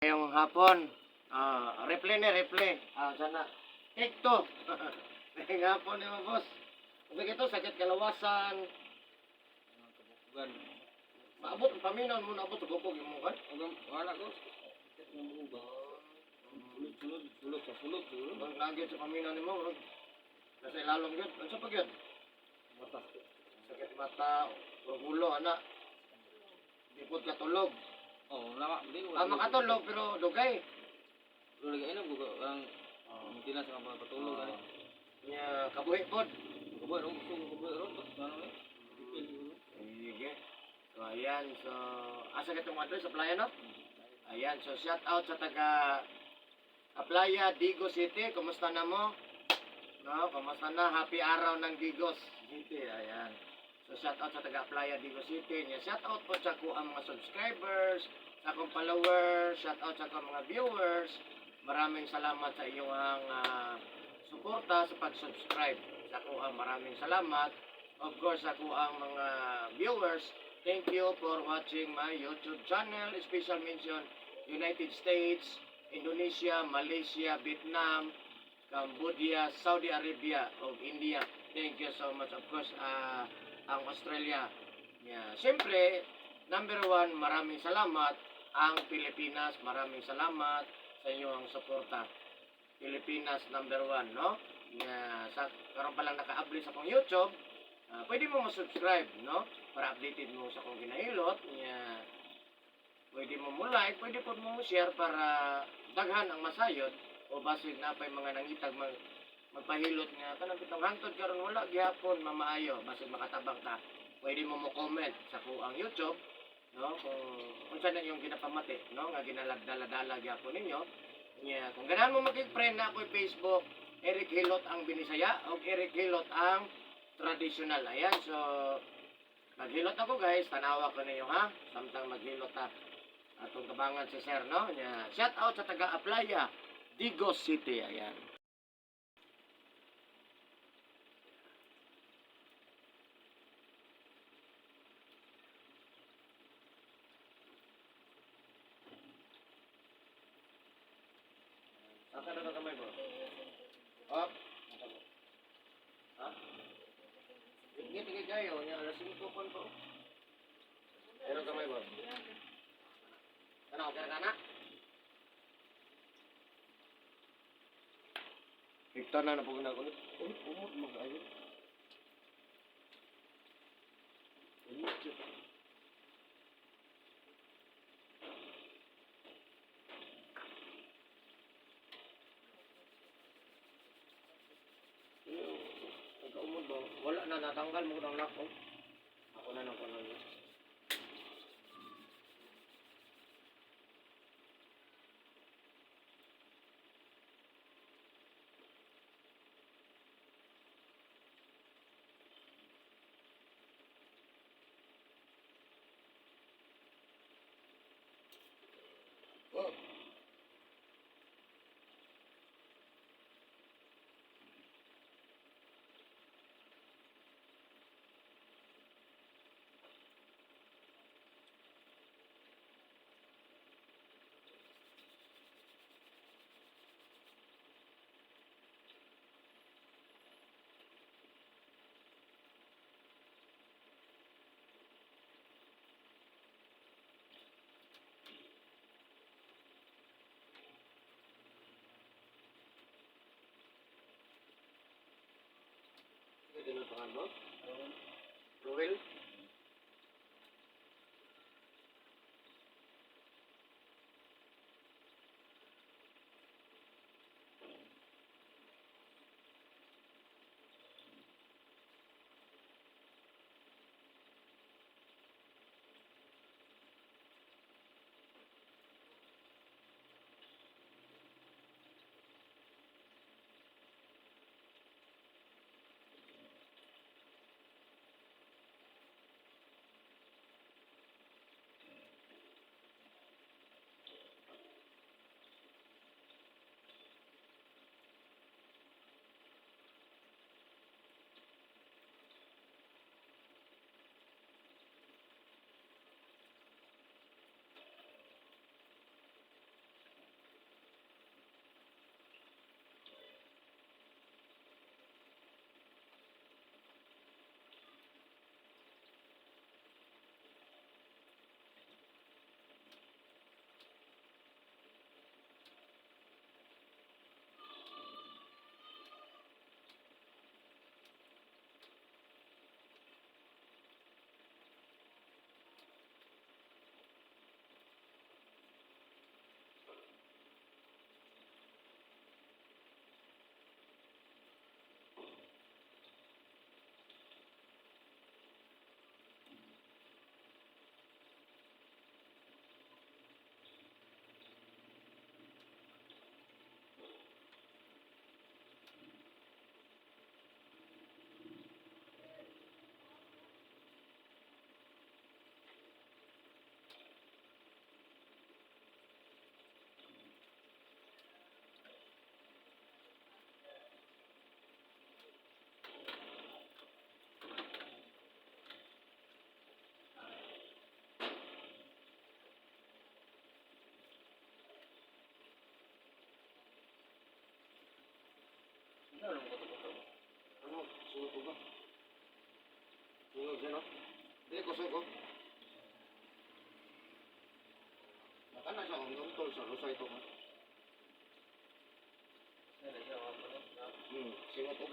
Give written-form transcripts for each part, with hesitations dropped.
Ngayong hapon, replay ni replay. Sana. Take two. Ngayong hapon ni mga boss. Kung ito, sakit kalawasan. Kabukugan. Maabot, paminaw mo naabot sa bukog yung mga kan. Wala ko. Sulod sa sulod. Ang lagi sa paminaw ni mo. Nasa ilalong yun. Ano sa pag yun? Mata. Sakit mata, ulo, anak. Di po katulog. Lama. Makatulog pero dugay. Pero lagi inom ko ang hindi na sa mga patulog ani. Nya kabuhi pod. Kubo ro ano ni? Sige. So ayan, so asa ka itong address sa playa no? Ayan, so shout out sa taga Playa Digo City. Kumusta na mo? No, kumusta na? Happy araw ng Digos City. Ayan. So shout out sa taga Playa Digo City. Nya shout out po sa ko ang mga subscribers, sa akong followers, shout out sa akong mga viewers. Maraming salamat sa inyong suporta sa pag-subscribe. Sa ako ang maraming salamat. Of course, ako ang mga viewers. Thank you for watching my YouTube channel. Special mention United States, Indonesia, Malaysia, Vietnam, Cambodia, Saudi Arabia, of India. Thank you so much. Of course, ang Australia. Yeah. Siyempre, number one, maraming salamat. Ang Pilipinas, maraming salamat sa inyong suporta. Pilipinas number one, no? Sa karon pa lang naka-upload sa akong YouTube, pwede mo ma-subscribe, no? Para updated mo sa akong ginahilot. Pwede mo like, pwede po mo share para daghan ang masayod o basig na pa'y mga nangitag magpahilot nga kanang pitong hangtod karon wala gihapon mamaayo basig makatabang ta. Pwede mo comment sa akong YouTube, no? Kung saan yung ginapamati, no? Nga ginalagdala-dala gyapon ninyo. Kung ganahan mo mag-friend na ako Facebook, Eric Hilot ang Binisaya o Eric Hilot ang traditional. Ayan, so maghilot ako guys, tanawa ko ninyo ha. Samtang maghilot ha. Atong tabangan si Sir, no? Shout out sa taga Playa Digo City. Ayan. Saan ka na kamay mo? Oh. Ha? Tingit kayo. Alas 5 po. Pero kamay mo? Ano, okay ka na? Ito na po na ulit. Umot mag-ayo. Nagkaumod ba? Wala na, natanggal mo ng lock. Ako na nang panalo. Oh. Ito na pangalan mo? Ruel?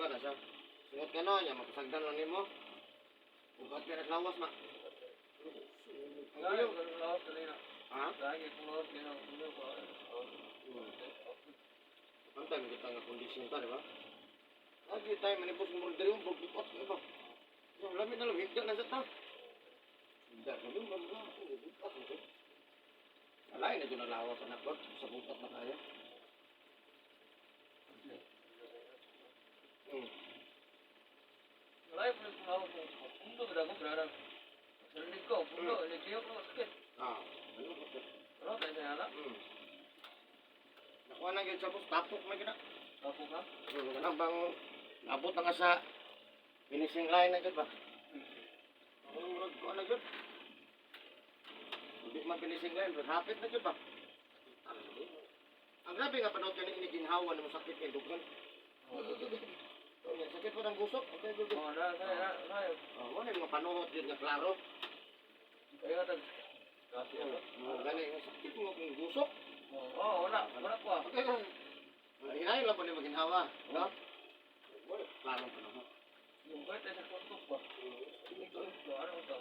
ka na siya. Sunod ka no, niya magkasagdan lang nimo. Ugat ka naglawas na. Ngayon, kung lawas ka na Ha? lagi kung lawas ka na, kung lawas ka Ang dami kita nga kondisyon ta, di ba? Lagi tayo manipos ng murder yung bukot ka ba? Yung lamit na lang, higda na sa ta. Higda na yung mga bukot mo. Alay na doon nalawas anak ko, sa bukot na tayo. Layo po yung lawas mo. Pundo ka ko, brother. Sarinig ko, pundo, nagsiyo ko, sakit. Ano ba ito? Pero, tayo sa yala. Nakuha na yun sa bus, tapok may gina. Tapo ka. Ganang bang nabot na nga sa finishing line na yun ba? Ang murag ko na yun. Hindi man finishing line, but hapit na yun ba? Ang grabe nga panood ka na iniginhawa na masakit kay Dugan. Sakit po ng gusok. Okay, good. Oh, layo. Ano yung mga panood yun nga klaro? Kaya ka tag... Kasi ano? Gani, sakit mo kung gusok. Oo, wala ko ah. Okay, hinayin lang po na maginhawa. No? Klarong panood. Yung kahit ay sa kontok ba? Ito, ano ito?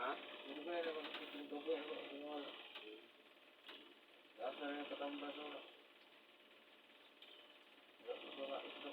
Ha? Ito ba yung ito ba yung Asa na yung katambas mo. Ito nga, ito.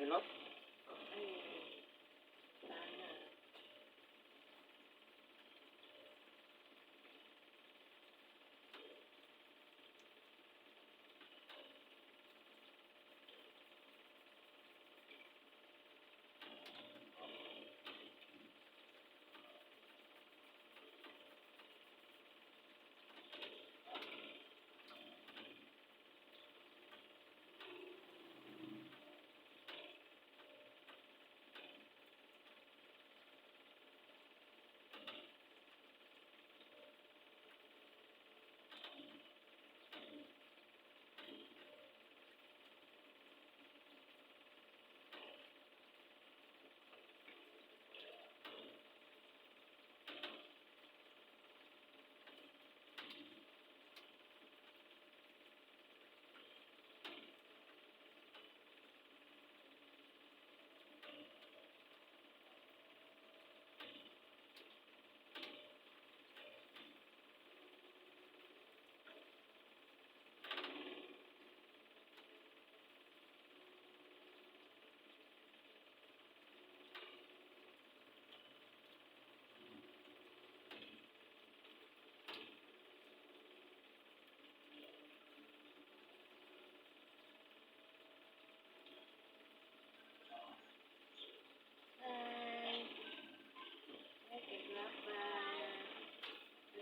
Hello?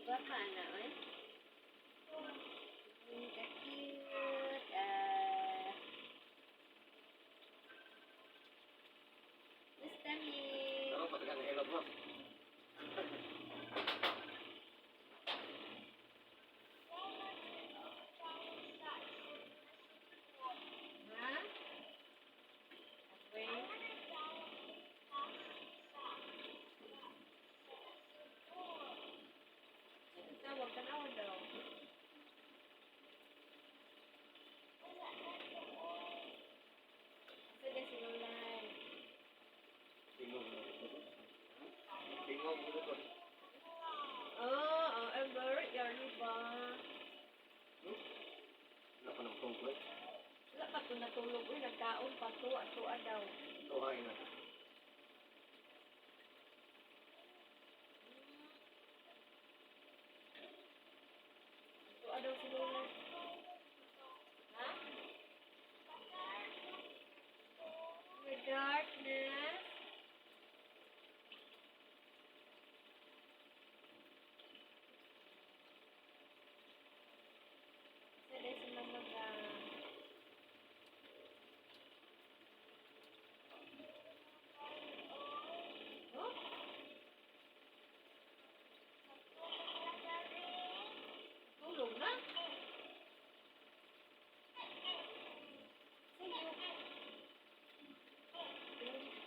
Berapa anak cute. Mustami. Ano pa taga ng ilog mo? Ha? Okay. Tawag ka na daw. Sige, sinulan. Tingog mo. Tingog mo ko. Oh, Ember, yan ba? natulog. Uy, nagkaon pa. Tuwa daw. Tuhay na. Tuwa daw si Lola. Ha? The darkness. Sada sila Oh? Tulog na?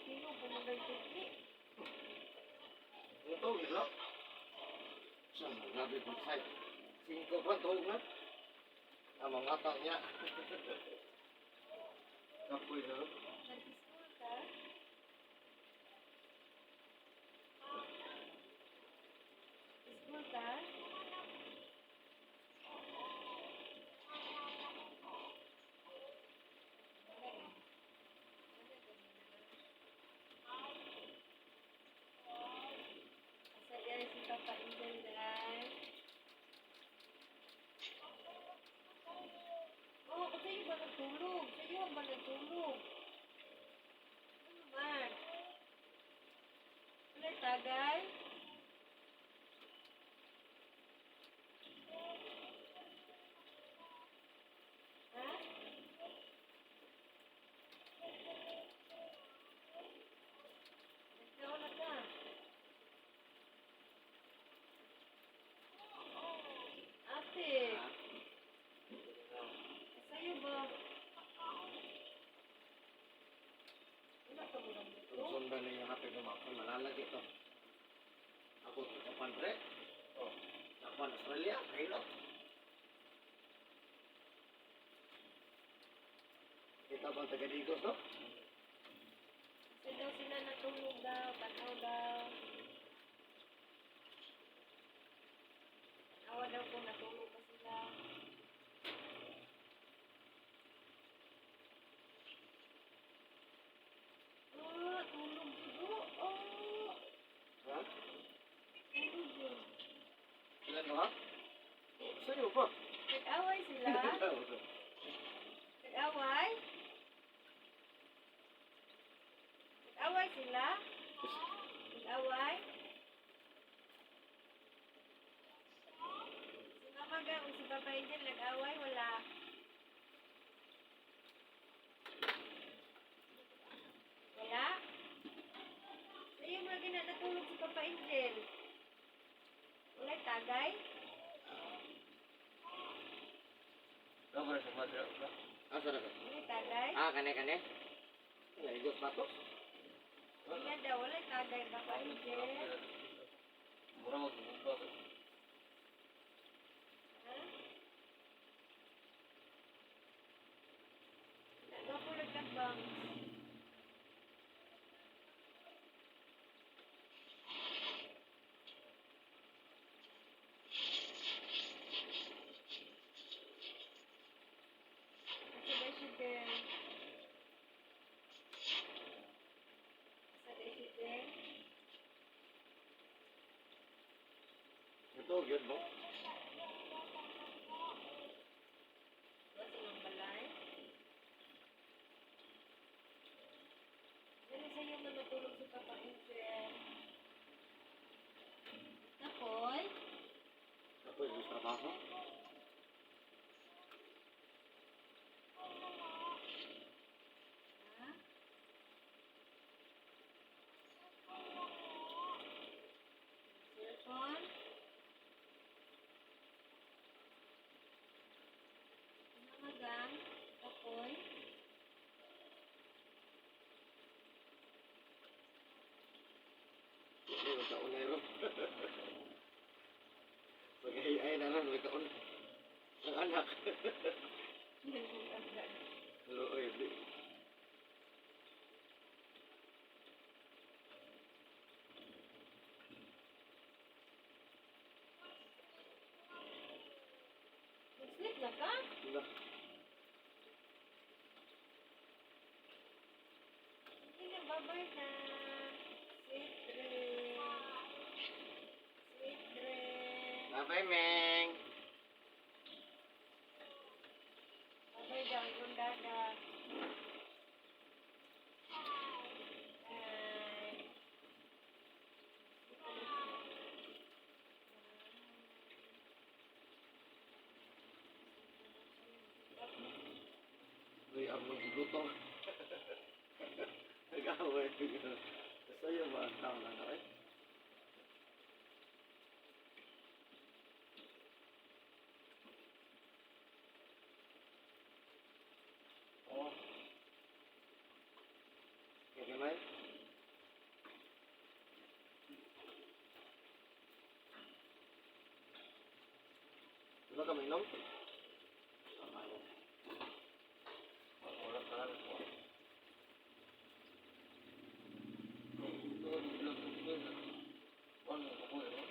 Sino pumagal tukli? Ito, ito. Saan na, grabe po sa'yo. 5 pa, tuhog na. Ang mga tao niya. Kapoy na. Nag-school ka? School ka? Asa dyan si Papa Angel dyan? Oh, kasi yung ba nagtulog? Sa'yo ang ba nagtulog? Ano naman? Ulit tagay? Ha? Nagkaon na ka? Ate, sa'yo ba? Wala ka mo lang dito? Sundan na yung hapit ng mga malalagi ito. Ako, Japan, pre. Oh, Japan, Australia, Kilo. Kita bang taga-digos, no? Kasi daw sila natulog daw, tanaw daw. Awa daw kung natulog pa sila. Tulog po. Oh, Ha? tulog yun. Ilan mo, ha? Sa'yo pa. Nag-away sila? Nag-away? Nag-away sila? Nag-away? Si Mama Gang, si Papa Angel, nag-away? Wala. Wala? Sa'yo mga natulog si Papa Angel. Wala tagay? Kabar sa madra ka. Asa na ka? Wala tagay? Ah, kane-kane? Naigos ba to? Wala daw, wala tagay Papa Angel. Mura mag-bumba ka. Ha? Nagawa po nagkabang. Asa ba si Ben? Asa ba si Ben? Ito, yun mo. Wala silang balay? Dali sa'yo na matulog si Papa Angel. Tapoy? Ako yung trabaho. Ha? Cellphone? Mga gang? Tapoy? Hindi, magkaon na yun. Mag-ay na lang, magkaon. Ang anak. Hello, oy, di. Mag-sleep na ka? Wala. Bye-bye, Meng. Abay daw, ikong dada. Uy, ang magigutong. Nag-away. Sa'yo ba ang tao na eh? Oh, Okay, man? Diba ka mainom? wala ka lang po. Ito, bilang ito, ano ako yun?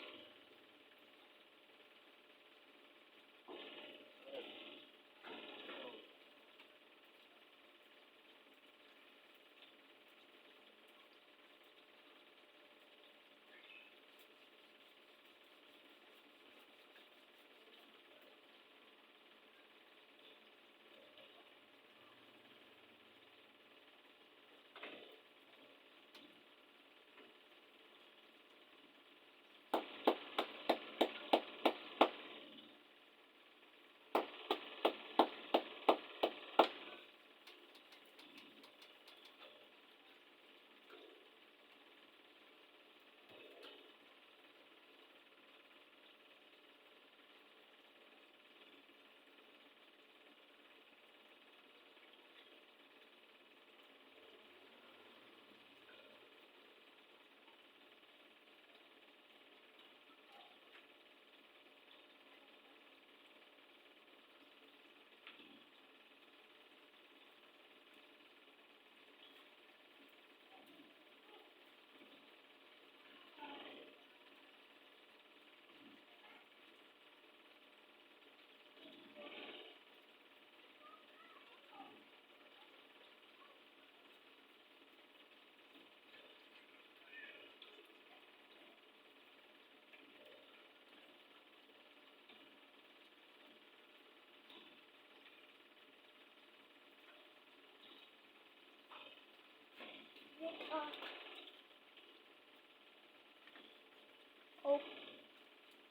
Oh.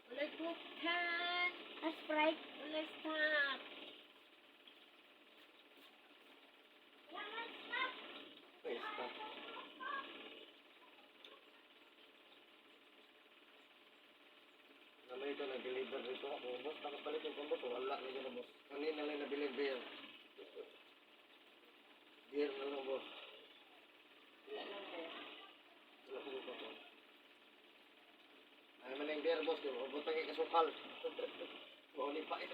Ulit buktan. A Sprite. Ulit stop. Ay, stop. Naman ito, nag-deliver dito ako. Boss, nakapalit yung boss. Wala na dyan, boss. Kanina lang nabili beer. Beer na lang, boss. Wala ko dito, boss. Ay, man yung beer, boss. Butang yung kasukal. Mauli pa ito.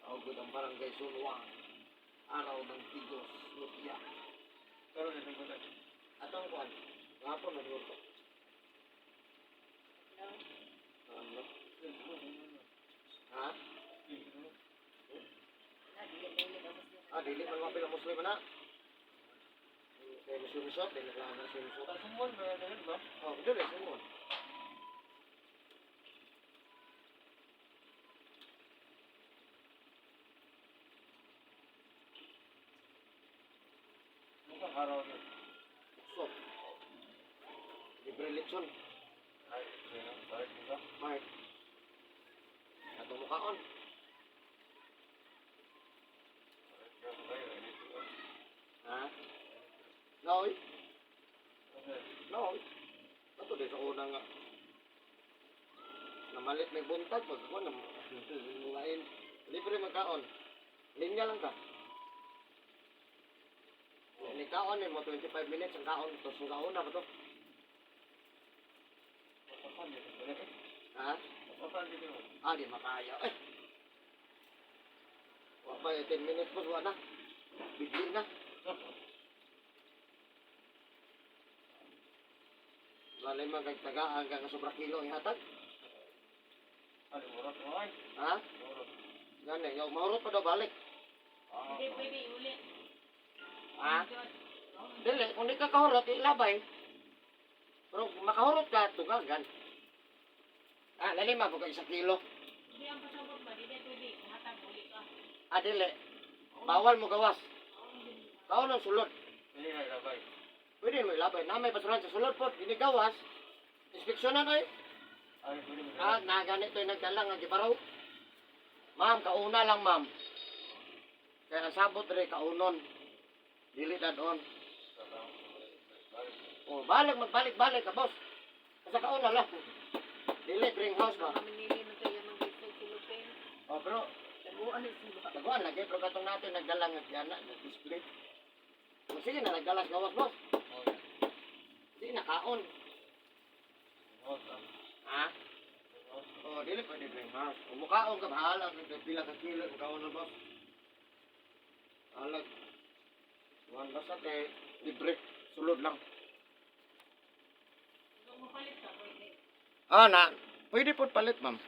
Tawagod ang barangay Sunwang. Araw ng Tigos, Lutya. Pero nasa ko tayo. Atong kuwan. Ngapon na dito. Ano? Ha? Dili man mga pilang Muslim na. Kaya musulusot, dili na lang musulusot. Sumon ba yan ba? Oh, dili, sumon. Mukhang araw na. So, libre eleksyon. Ay, kaya na. Bakit ba? Mark. Atong mukaon. Ha? Noy? Noy? Ato din sa una nga. Namalit may buntag. Pag ako lain. Libre magkaon. Linya lang ka. Ni kaon ni mo 25 minutes ang kaon. Tapos ang kaon na ba to? Ha? Di makaya. Wapay 10 minutes po wala na. Bigli na. Walay man kay tagaan ka sobra kilo ihatag. Ha? Gani, yung maurot pa daw balik. Hindi pwede uli. Ha? Dili, kung di ka kahurot, ilabay. Pero kung makahurot ka, tugagan. Lalima po ka 1 kilo. Hindi ang pasabot ba? Di na tubig. Matag uli ka. Dili. Bawal mo gawas. Kaunon sulod. Hindi na ilabay. Pwede mo ilabay. Na may basuran sa sulod po. Hindi gawas. Inspeksyonan ay. Ay, pwede mo ilabay. Naganito yung nagdala nga gibaraw. Ma'am, kauna lang ma'am. Kaya ang sabot rin, kaunon. Dili dadon. Balik, magbalik-balik ka, boss. Kasi kauna lang. Dili, greenhouse ba? Kami nili man tayo mga sulupin. Pero, Nabuan ang sila. naguan lagi. Pero katong natin nagdala nga kiyana, nag-display. Sige na, nagdala sa gawas, boss. Oh, yeah. Hindi, nakaon. Oh, tama. Ha? Dili pwede greenhouse. Umukaon ka, bahala. Pila ka kilo, mukaon na, boss. Alag. Basta kay libre. Sulod lang. Kung mapalit ka, pwede. Na. Pwede po palit, ma'am.